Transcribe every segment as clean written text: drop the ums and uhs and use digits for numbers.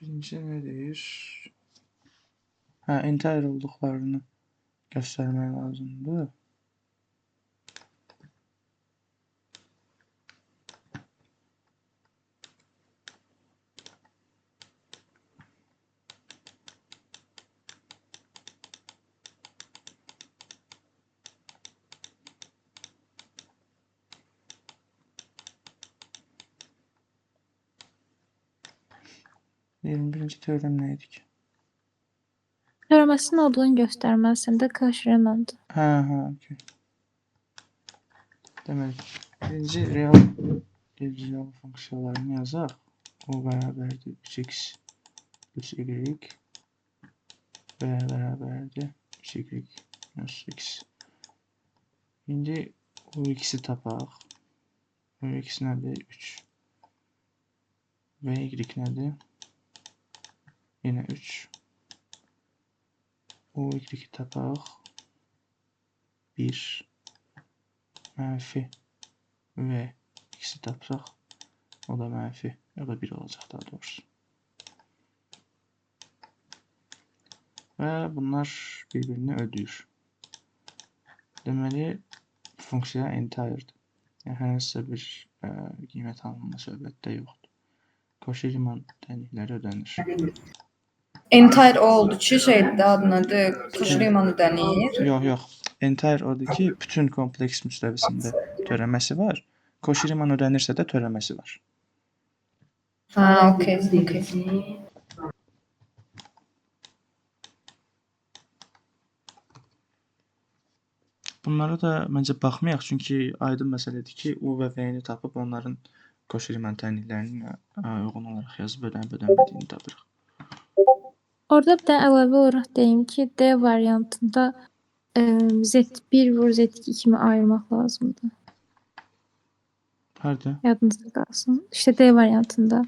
Birinci nə deyir? Hə, entire olduqlarını göstərmək lazımdır. Birinci teorem nə idi ki? Törəməsinin olduğunu göstərməlisən də Cauchy-Riemanndır. Hə, hə, okey. Deməli, birinci real real funksiyalarını yazaq. O bərabərdir 3x plus y və bərabərdir 3y minus x. İndi ux-i tapaq. Ux nədir? 3. Və y nədir? Yenə 3. U y tapaq. 1 mənfi v x-i tapsaq, o da mənfi, o da 1 olacaq daha doğrusu. Və bunlar bir-birini ödəyir. Deməli, funksiya entire'dır. Yəni, hər hansısa bir qiymət alınma söhbətdə yoxdur. Cauchy-Riemann tənlikləri ödənir. Entire o oldu ki, şeydir, adı nədir? Cauchy-Riemann ödənir. Yox, yox. Entire odur ki, bütün kompleks müstəvisində törəməsi var. Cauchy-Riemann ödənirsə də törəməsi var. Ha, okey, okey. Bunlara da məncə baxmayaq, çünki aydın məsələdir ki, U və V-ni tapıb onların Cauchy-Riemann tənliklərini uyğun olaraq yazıb ödənib ödənmədiyini tapırıq. Orada bir də əlavə olaraq deyim ki, D variantında Z1 vur Z2 kimi ayırmaq lazımdır. Harda? Yadınızda qalsın. İşte D variantında.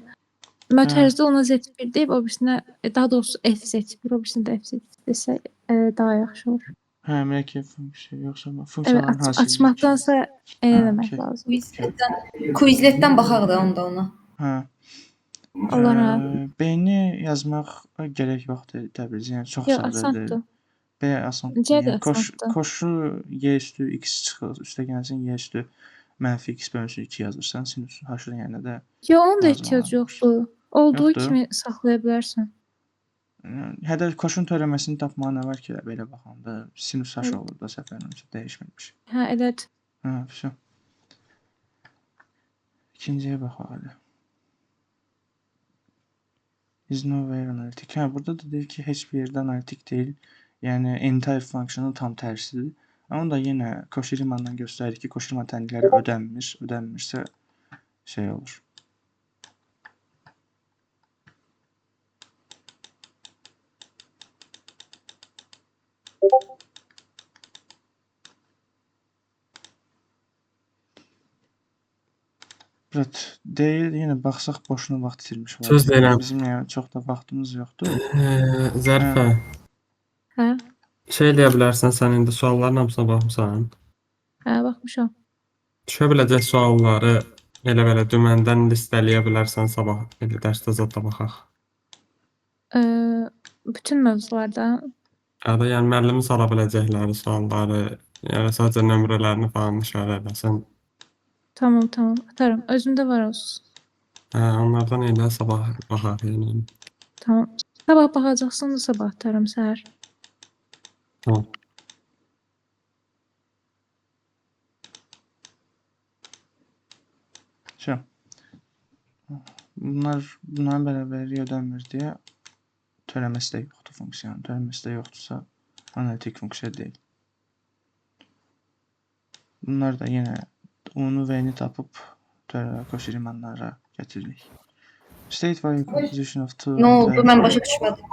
Mötərizdə ona Z1 deyib, o birisinə, daha doğrusu FZ1, o birisinə də FZ2 desək daha yaxşı olur. Hə, mürəkkəb funksiya, yoxsa Evet, funksiyaların hasili. açmaqdansa elə demək okey. lazım. Quizletdən baxaq da onda ona. Hə. Olar. B-ni yazmaq gərək yoxdur Təbriz. Yəni çox Yox, sadədir. asandır. B asandır. C də Yəni asandır. koşu y üstü x çıxır, üstə gəlsin y üstü mənfi x bölünsün 2 yazırsan, sinus h-ın yerinə də Yox, onun da ehtiyacı yoxdur. Olduğu Yoxdur. kimi saxlaya bilərsən. Yəni, hədə koşun törəməsini tapmağa nə var ki, belə baxanda sinus h Evet. olur da səhv eləmirəmsə dəyişmir bir şey. Hə, elədir. Hə, vəsə. İkinciyə baxaq hələ. Is nowhere analitik. Hə, burada da deyir ki, heç bir yerdə analitik deyil. Yəni entire function'ın tam tərsidir. Amma da yenə Cauchy-Riemanndan göstərir ki, Cauchy-Riemann tənlikləri ödənmir. Ödənmirsə şey olur. Evet, deyil, yenə baxsaq boşuna vaxt itirmiş Söz deyirəm. Bizim yəni çox da vaxtımız yoxdur. Zərifə, Hə, şey eləyə bilərsən sən indi sualların hamısına baxmısan. hə, baxmışam. Düşə biləcək sualları elə belə düməndən listələyə bilərsən sabah elə dərsdə zad da baxaq. Bütün mövzularda Ya da yəni müəllimin sala biləcəkləri sualları, yəni sadəcə nömrələrini falan işarə eləsən. Tamam, tamam, atarım. Özümdə var olsun. Hə, onlardan elə sabah baxaq yəni. Tamam. Sabah baxacaqsan da sabah atarım səhər. Tamam. Şey. Bunların bərabərliyi ödənmir deyə törəməsi də yoxdur funksiyanın. Törəməsi də yoxdursa analitik funksiya deyil. Bunlar da yenə U-nu V-ni tapıb Cauchy-Riemannlara gətiririk. State value composition of two Nə oldu? Mən başa düşmədim.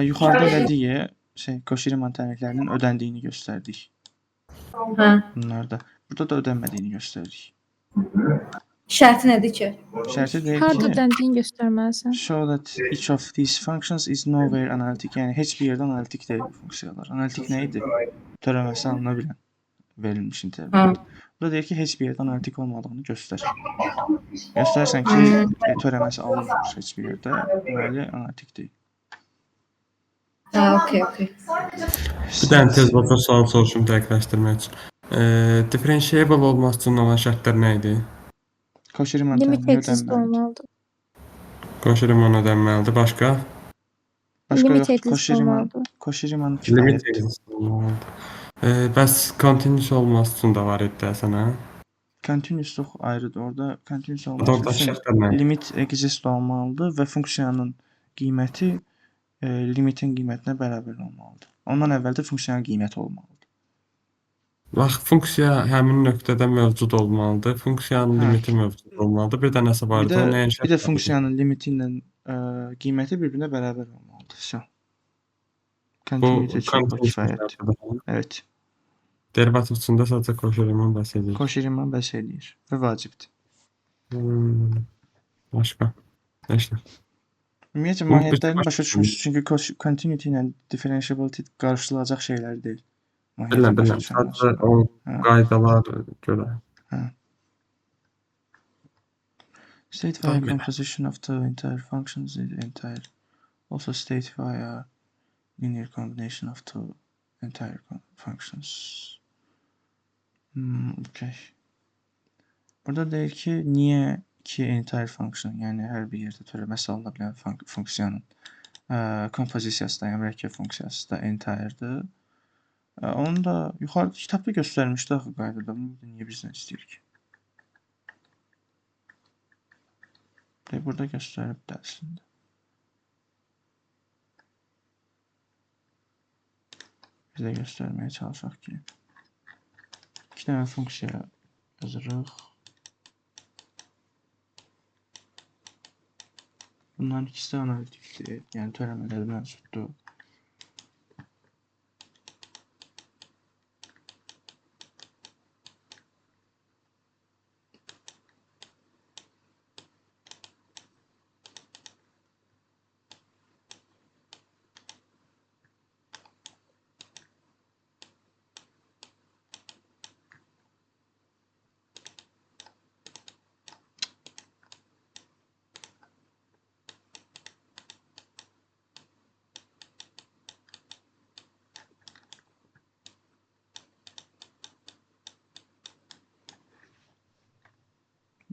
Yuxarıda elədik, şey, Cauchy-Riemann tənliklərinin ödəndiyini göstərdik. Hə. Bunlarda. Burada da ödənmədiyini göstərdik. Şərti nədir ki? Şərti deyir Harda ki, ödəndiyini göstərməlisən. show that each of these functions is nowhere analytic. Yəni heç bir yerdə analitik deyil bu funksiyalar. Analitik nə idi? Törəməsi alına bilən verilmiş intervalda. Bu da deyir ki, heç bir yerdə analitik olmadığını göstər. Göstərsən ki, törəməsi alınmır heç bir yerdə, deməli analitik deyil. Hə, okey, okey. Bir dənə tez başa sual soruşum dəqiqləşdirmək üçün. Differentiable olması üçün olan şərtlər nə idi? Cauchy-Riemann Limit tənliyi exist ödənməlidir. olmalıdır. Cauchy-Riemann ödənməlidir. Başqa? Başqa Limit yoxdur. exist Cauchy-Riemann, olmalıdır. Cauchy-Riemann Limit kifayətdir. exist olmalıdır. Bəs continuous olması üçün də var idi deyəsən, hə? Continuousluq ayrıdır. Orada continuous olması Orada üçün şərtlər nə idi? limit exist olmalıdır və funksiyanın qiyməti limitin qiymətinə bərabər olmalıdır. Ondan əvvəl də funksiyanın qiyməti olmalıdır. Bax, funksiya həmin nöqtədə mövcud olmalıdır. Funksiyanın Hə. limiti mövcud olmalıdır. Bir də nəsə var Bir idi. də O nəyin bir də şərtləri idi? funksiyanın limiti ilə qiyməti bir-birinə bərabər olmalıdır. Vəsə. Bu Continuity üçün bu continuous kifayətdir. şərtidir. Hə? Evet. Derivativ üçün də sadəcə Cauchy-Riemann bəs edir. Cauchy-Riemann bəs eləyir və vacibdir. Başqa. Heç nə. Ümumiyyətlə Bu bütün mahiyyətlərini başa başa düşmürsünüz. Çünki continuity ilə differentiability qarşılanacaq şeylər deyil. Bilirəm, Mahiyyətini başa bilirəm. düşənlər. Sadəcə o Hə. qaydalar görə. Hə. State Tamam. via composition of the entire functions is entire. Also state via linear combination of two entire functions. Okay. Burada deyir ki, niyə iki entire function, yəni hər bir yerdə törəməsi alına bilən funksiyanın kompozisiyası da, yəni mürəkkəb funksiyası da entire'dır. Onu da yuxarıda kitabda göstərmişdi axı qaydada. Bunu da niyə bizdən istəyir ki? Burada göstərib də əslində. Biz də göstərməyə çalışaq ki, iki dənə funksiya yazırıq. Bunların ikisi də analitikdir, yəni törəmələri mövcuddur.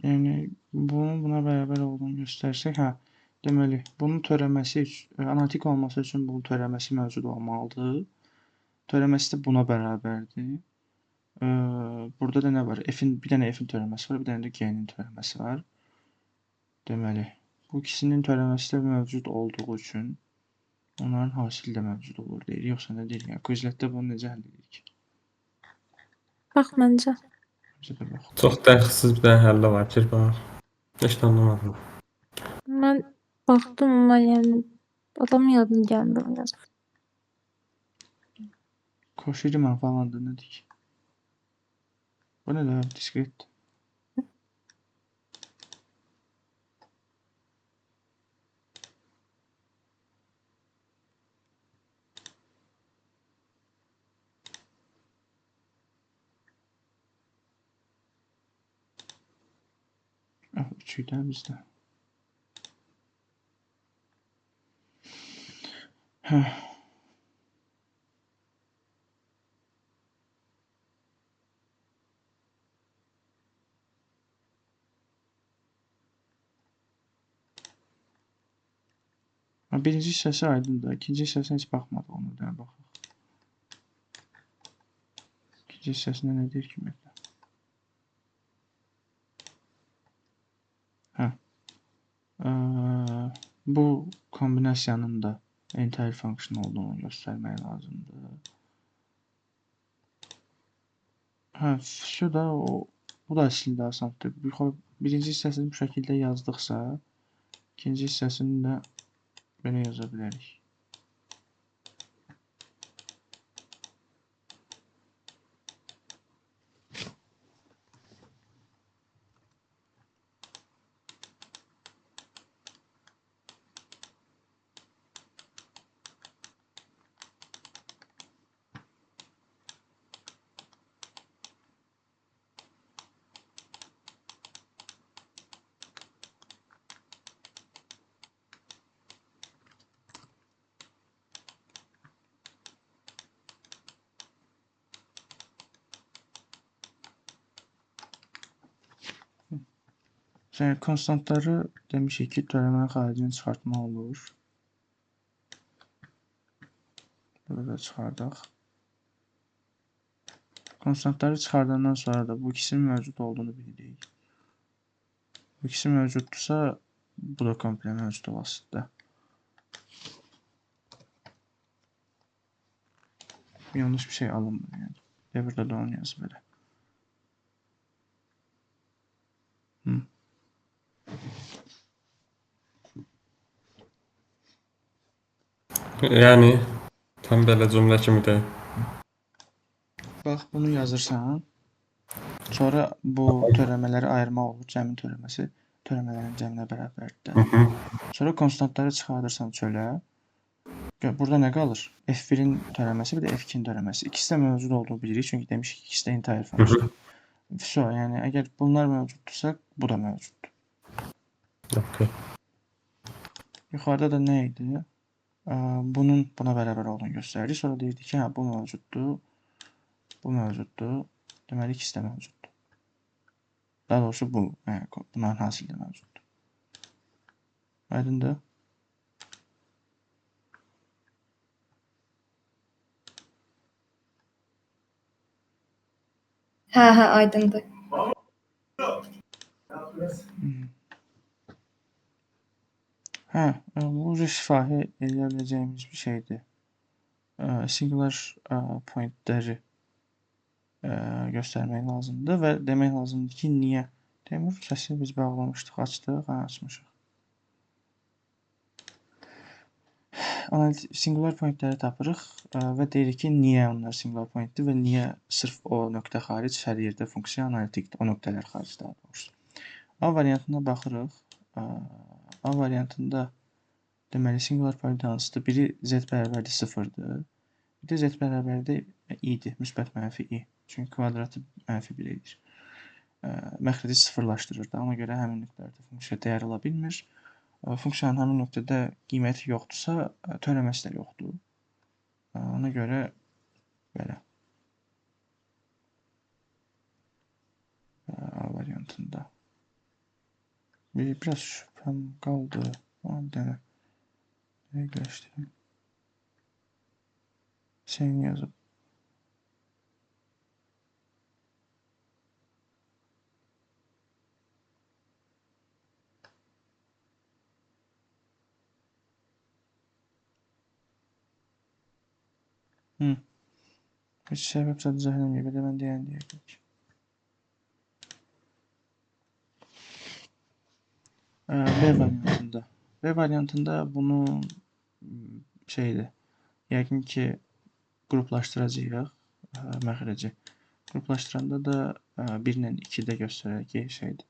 Yəni bunun buna bərabər olduğunu göstərsək, hə, deməli, bunun törəməsi üçün, analitik olması üçün bunun törəməsi mövcud olmalıdır. Törəməsi də buna bərabərdir. Burada da nə var? F-in, bir dənə F-in törəməsi var, bir dənə də G-nin törəməsi var. Deməli, bu ikisinin törəməsi də mövcud olduğu üçün onların hasili də mövcud olur deyir. Yoxsa nə deyir? Yəni, Quizletdə bunu necə həll edirik? Bax məncə. Bizə də bax. Çox dəxilsiz bir dənə həlli var. Gir bax. Heç nə anlamadım. Mən baxdım amma yəni adamın yadına gəlmir onu yazmaq. Cauchy-Riemann falandır, nədir ki? Bu nə də diskret. Ah, 3 idi bizdə. Hə. Birinci hissəsi aydındır. İkinci hissəsinə heç baxmadıq, ona da baxaq. İkinci hissəsində nə deyir ki, ümumiyyətlə? Hə. Bu kombinasiyanın da entire function olduğunu göstərmək lazımdır. Hə, şu da o, bu da əslində asandır. Birinci hissəsini bu şəkildə yazdıqsa, ikinci hissəsini də belə yaza bilərik. Yəni konstantları demişik ki, törəmənin xaricini çıxartmaq olur. Burada da çıxardaq. Konstantları çıxardandan sonra da bu ikisinin mövcud olduğunu bilirik. Bu ikisi mövcuddursa, bu da komple mövcud olasıdır. Yanlış bir şey alınmır yəni. Və burada da onu yazıb elə. Hı. Yəni tam belə cümlə kimi deyil. Bax, bunu yazırsan, sonra bu törəmələri ayırmaq olur. Cəmin törəməsi törəmələrin cəminə bərabərdir. Hı -hı. Sonra konstantları çıxardırsan çölə. Burada nə qalır? F1-in törəməsi, bir də F2-nin törəməsi. İkisi də mövcud olduğunu bilirik, çünki demişik ki, ikisi də entire function. Vso, yəni əgər bunlar mövcuddursa, bu da mövcuddur. Okay. Yuxarıda da nə idi? Bunun buna bərabər olduğunu göstərdi. Sonra deyirdi ki, hə, bu mövcuddur, bu mövcuddur. Deməli, ikisi də mövcuddur. Daha doğrusu bu, yəni, bunların hasili də mövcuddur. Aydındır? Hə, aydındır. Hə, bu şifahi eləyə biləcəyimiz bir şeydir. Singular pointləri göstərmək lazımdır və demək lazımdır ki, niyə? Teymur, səsi biz bağlamışdıq, açdıq, hə, açmışıq. Singular pointləri tapırıq və deyirik ki, niyə onlar singular pointdir və niyə sırf o nöqtə xaric hər yerdə funksiya analitikdir, o nöqtələr xaric daha doğrusu. A variantına baxırıq. A variantında deməli singular point hansıdır? Biri z bərabərdir 0-dır. Bir də z bərabərdir i-dir, müsbət mənfi i. Çünki kvadratı mənfi 1 edir. Məxrəci sıfırlaşdırır da. Ona görə həmin nöqtələrdə funksiya dəyər ala bilmir. Funksiyanın həmin nöqtədə qiyməti yoxdursa, törəməsi də yoxdur. Ona görə belə. A variantında. Biraz şübhəm qaldı. Ona bir dənə dəqiqləşdirim. Hüseyin yazıb. Hı. Heç səbəb zad izah eləməyib. Elə mən deyən deyərdik. B variantında. B variantında bunu şeydir. Yəqin ki qruplaşdıracağıq məxrəci. Qruplaşdıranda da 1 ilə 2-də göstərər ki, şeydir.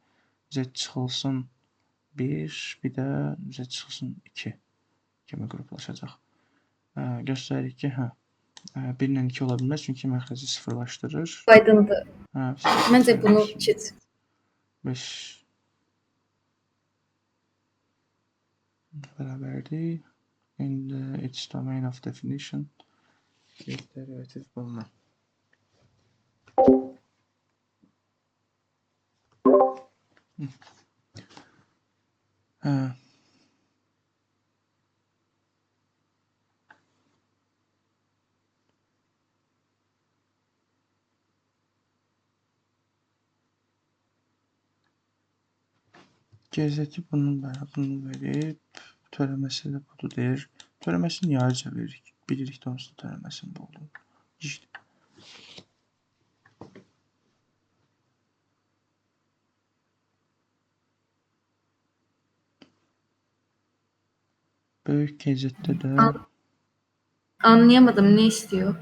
Z çıxılsın 1, bir də Z çıxılsın 2 kimi qruplaşacaq. Göstəririk ki, hə, 1 ilə 2 ola bilməz, çünki məxrəci sıfırlaşdırır. Aydındır. Hə, Məncə bunu keç. 5 bərabərdir. In the its domain of definition get derivative bulma. Hə. GZ-i bunun bərabər bunu verib, törəməsi də budur deyir. Törəməsini niyə ayrıca veririk? Bilirik də onsuz da törəməsinin bu olduğunu. İşte. Böyük GZ-də də Anlayamadım ne istiyor?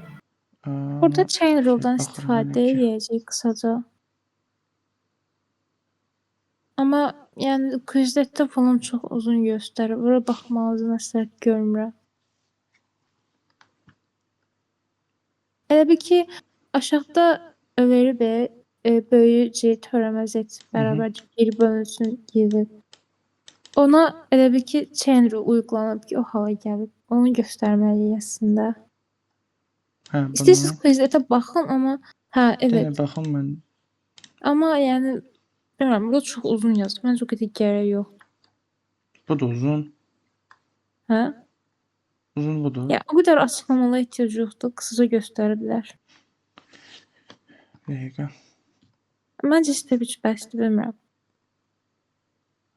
Burada chain rule-dan baxıram istifadə hələ ki. edəcəyik qısaca. Amma yəni Quizletdə falan çox uzun göstərir. Bura baxmanızı məsləhət görmürəm. Elə bil ki, aşağıda verib böyük C törəmə Z bərabərdir 1 bölünsün 7. Ona elə bil ki, chain rule uyğulanıb ki, o hala gəlib. Onu göstərməliyik əslində. Hə, İstəyirsiniz bunu Quizletə baxın, amma hə, bir evet. dənə baxım mən. Amma yəni Bilmirəm, burada çox uzun yazıb. Məncə o qədər gərək yoxdur. Bu da uzun. Hə? Uzun budur. Ya o qədər açıqlamalara ehtiyac yoxdur. Qısaca göstəriblər. Bir dəqiqə. Məncə step 3 bəsdir, bilmirəm.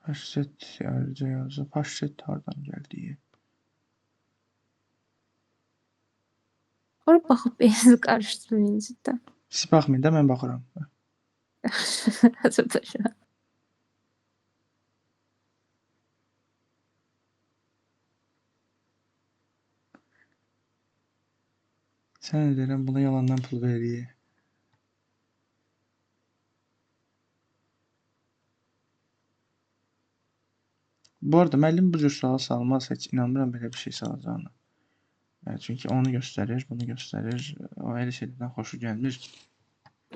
HZ ayrıca yazıb. HZ hardan gəldi? Ora baxıb beyninizi qarışdırmayın cidden. Siz baxmayın da mən baxıram. Azərbaycan. Sən də deyirəm buna yalandan pul veririk. Bu arada müəllim bu cür sual salmaz, heç inanmıram belə bir şey salacağına. Yəni, çünki onu göstərir, bunu göstərir. O elə şeylərdən xoşu gəlmir.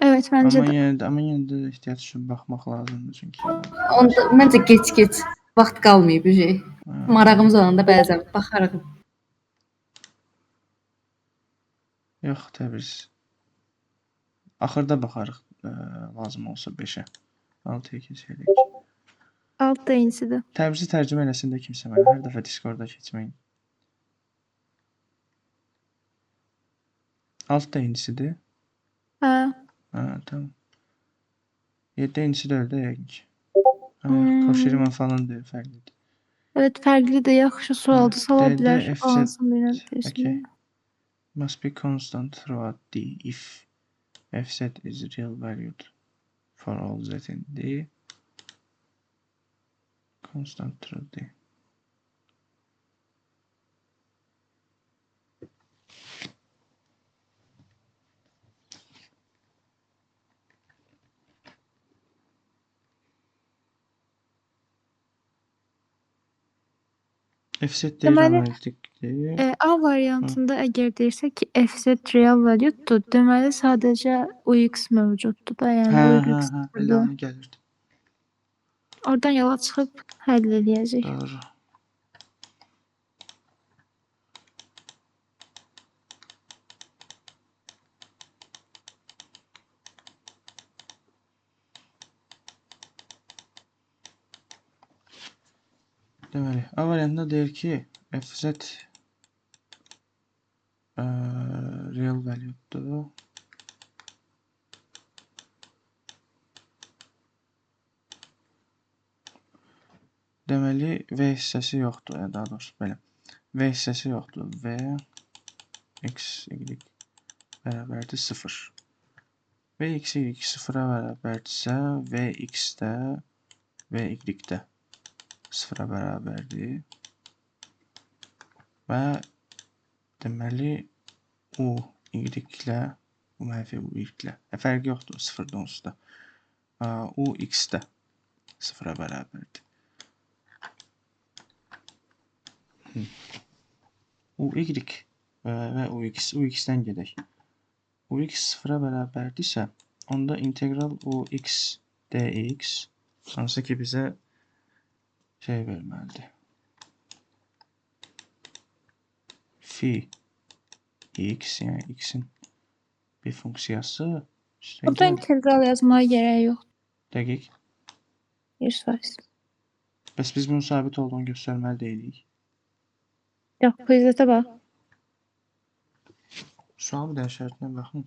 Evet, məncə Amma də. yenə də ehtiyac üçün baxmaq lazımdır çünki. Onda məncə gec-gec vaxt qalmayıb bir şey. Hə. Marağımız olanda bəzən baxarıq. Yox, Təbriz. Axırda baxarıq, lazım olsa 5-ə. 6-ya keçərik. Alt da eynisidir. Təbrizi tərcümə eləsin də kimsə mənə. Hər dəfə Discorda keçməyin. Alt da eynisidir. Hə. Hə, tamam. 7 eynisi də öyle yəqin ki. Hə, Koşeriman falan deyil, fərqlidir. Evet, fərqlidir. Yaxşı sualdır. Sala D, D, bilər. F, Z. Alansın birinə Okay. deyirsin. Must be constant throughout D if fz is real valued for all z in D. Constant through D. FZ deyir Deməli, analitikdir. A variantında əgər deyirsə ki, fz real valuedur, deməli sadəcə ux mövcuddur da, yəni Hə, UY hə, hə, elə sıfırdır. ona gəlirdi. Oradan yola çıxıb həll eləyəcək. Doğru. Deməli, A variantında deyir ki, FZ real value'dur. Deməli, V hissəsi yoxdur, ya daha doğrusu belə. V hissəsi yoxdur. V x, y bərabərdir 0. V x, y 0-a bərabərdirsə, V x də V y də 0-a bərabərdir. Və deməli, U y ilə U mənfi U y ilə. Fərqi yoxdur, 0-da onsuz da. U x də 0-a bərabərdir. U y və U x, U x-dən gedək. U x 0-a bərabərdirsə, onda integral U x dx, hansı ki bizə şey verməlidir. Fi x, yəni x-in bir funksiyası. Burada integral yazmağa gərək yoxdur. Dəqiq. 100%. Bəs biz bunun sabit olduğunu göstərməli deyilik. Yox, quizətə bax. Sual bir dənə şərtinə baxın.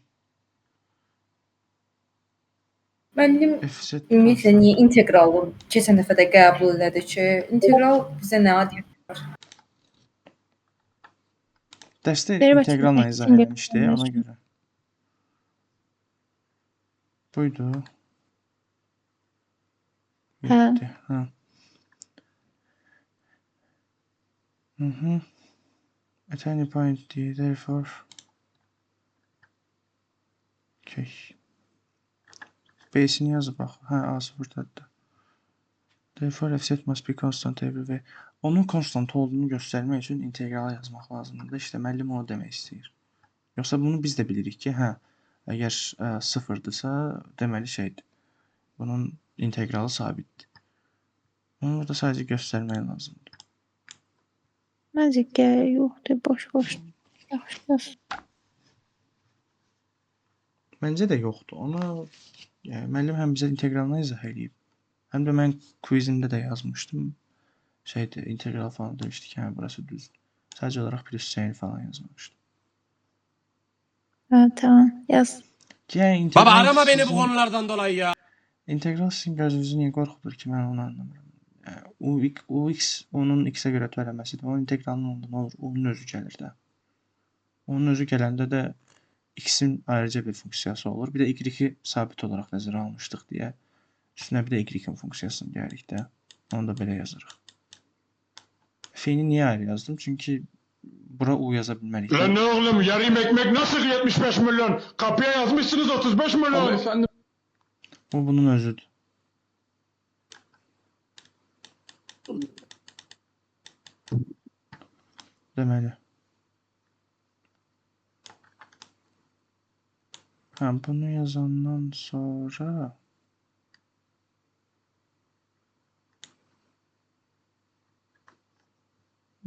Müəllim FZ ümumiyyətlə niyə inteqralı keçən dəfə də qəbul elədi ki, integral bizə nə adı? Dərsdə Verib integralla açın, izah integral eləmişdi ona üçün. görə. Buydu. Hə. 7. Hə. Hı. At any point D, therefore. Okay. B-sini yazıb bax. Hə, A-sı buradadır. Therefore, fz must be constant everywhere. Onun konstant olduğunu göstərmək üçün inteqralı yazmaq lazımdır. İşte müəllim onu demək istəyir. Yoxsa bunu biz də bilirik ki, hə, əgər sıfırdırsa, deməli şeydir. Bunun inteqralı sabitdir. Bunu burada sadəcə göstərmək lazımdır. Məncə gərək yoxdur, boş-boş. Yaxşı yaz. Məncə də yoxdur. Ona, yəni, müəllim həm bizə inteqralını izah eləyib. Həm də mən quizimdə də yazmışdım. Şeydi, integral falan demişdik, hə, burası düzdür. Sadəcə olaraq plus c falan yazmamışdım. Ha, tamam yaz. Ki, yəni integral Baba arama beni bu sizin- konulardan dolayı ya. İntegral sizin gözünüzü niyə qorxudur ki, mən onu anlamıram. Yəni, u x onun x-ə görə törəməsidir. Onun inteqralının onda nə olur? Onun özü gəlir də. Onun özü gələndə də x-in ayrıca bir funksiyası olur. Bir də y-i sabit olaraq nəzərə almışdıq deyə üstünə bir də y-in funksiyasını gəlirik də. Onu da belə yazırıq. F-ni niyə ayrı yazdım? Çünki bura u yaza bilmərik. də. Lan ne oğlum yarım ekmek nasıl 75 milyon? Kapıya yazmışsınız 35 milyon. Ama efendim Bu bunun özüdür. Deməli. Hə, bunu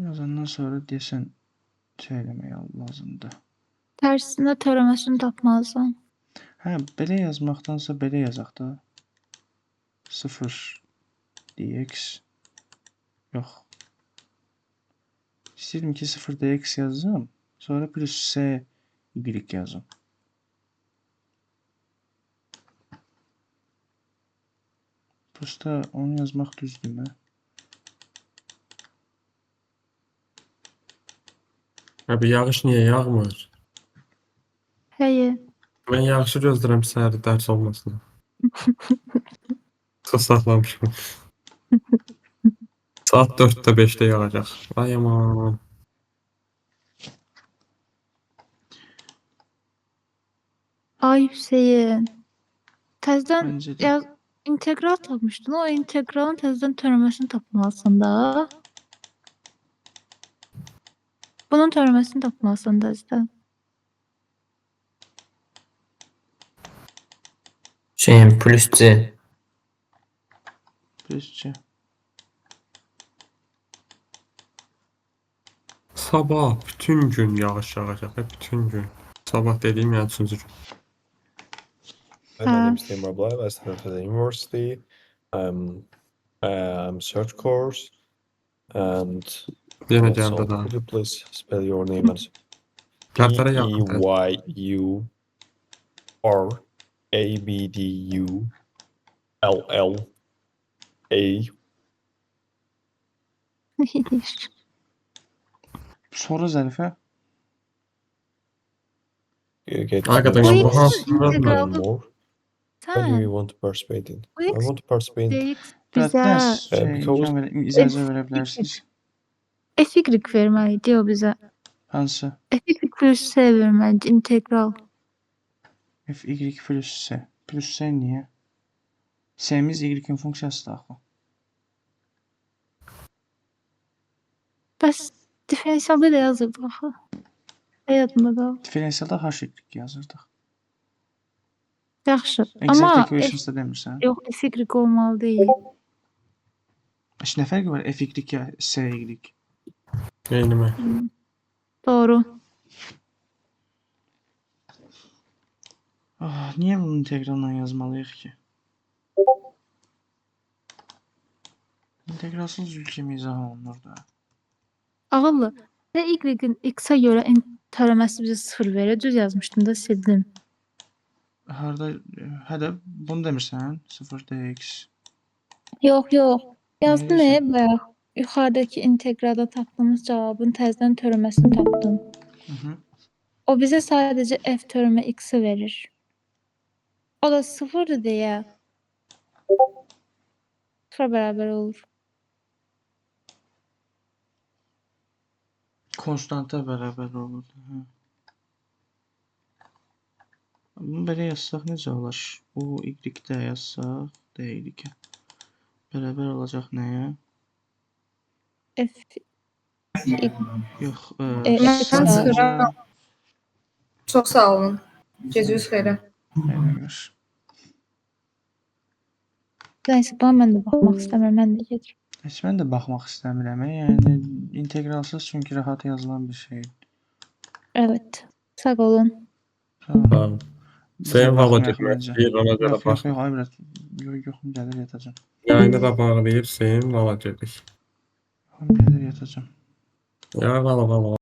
yazandan sonra deyəsən şey eləmək lazımdır. Tərsinə törəməsini tapmalısan. Hə, belə yazmaqdansa belə yazaq da. 0 dx yox. İstəyirdim ki 0 dx yazım, sonra plus c y yazım. Prosta onu yazmaq düzdürmü? Abi yağış niyə yağmır? Həyə. Mən yağışı gözləyirəm səhər dərs olmasın. Çox saxlamışam. Saat 4-də 5-də yağacaq. Ay aman. Ay Hüseyin. Təzədən Məncə də. yaz integral tapmışdın. O inteqralın təzədən törəməsini tapmalısan da. Bunun törəməsini tapmalısan təzədən. Şeyin plus C. Plus c. Sabah bütün gün yağış yağacaq, bütün gün. Sabah dediyim yəni üçüncü gün. Hi, my name is Ha. Timur Ablayev. I study at the university. I'm third course. And Yenə also, gəldi də. could you please spell your name and P Tərtərə E yaxın. Y U R A B D U L L A Sonra Zərifə You get Hakikaten to bu know hansı learn integralı more. Why do Sən you want to participate in? bu I x want to participate in dx bizə dərs şey, because- imkan verə, icazə verə bilərsiniz. fy verməli idi o bizə. Hansı? Fy plus c verməli idi integral. F y plus c. Plus c niyə? C-miz y-in funksiyasıdır axı. Bəs diferensialda da yazırdıq axı. Nə Yadımda qaldı. Diferensialda h y yazırdıq. Yaxşı. Exact Amma f, equations da demirsən. yox fy olmalı deyil. Heç nə fərqi var f y ya c y? Neynəmək? Doğru. Ah, niyə bunu integralla yazmalıyıq ki? İnteqralsız zül kimi izah olunur da. Ağıllı. Də y-in x-a görə törəməsi bizə 0 verir. Düz yazmışdım da sildim. Harda hə də bunu demirsən? 0 dx. Yox, yox. Yazdım Neyse. bayaq. Yuxarıdakı inteqralda tapdığımız cavabın təzədən törəməsini tapdım. Hı -hı. O bizə sadəcə f törəmə x-i verir. O da 0-dır deyə 0 bərabər olur. Konstanta bərabər olur. Hə. Bunu belə yazsaq necə olar? U y də yazsaq d y bərabər olacaq nəyə? F Yox, Mən sadəcə- çıxıram. Çox sağ olun. Gecəniz xeyrə. Xeyrə qarşı. Nəysə, buna mən də baxmaq istəmirəm, mən də gedirəm. Heç mən də baxmaq istəmirəm. Yəni inteqralsız çünki rahat yazılan bir şeydir. Evet. Sağ olun. Tamam. Tamam. Bizə Sən valla baxmayaq getmək məncə. istəyir, ona görə Yox, bax. yox, yox, ay biraz. Yox, yoxum gəlir yatacam. Yayını da bağlayıb Hüseyn, valla gedik. Oğlum gedir yatacağım. Ya valla valla.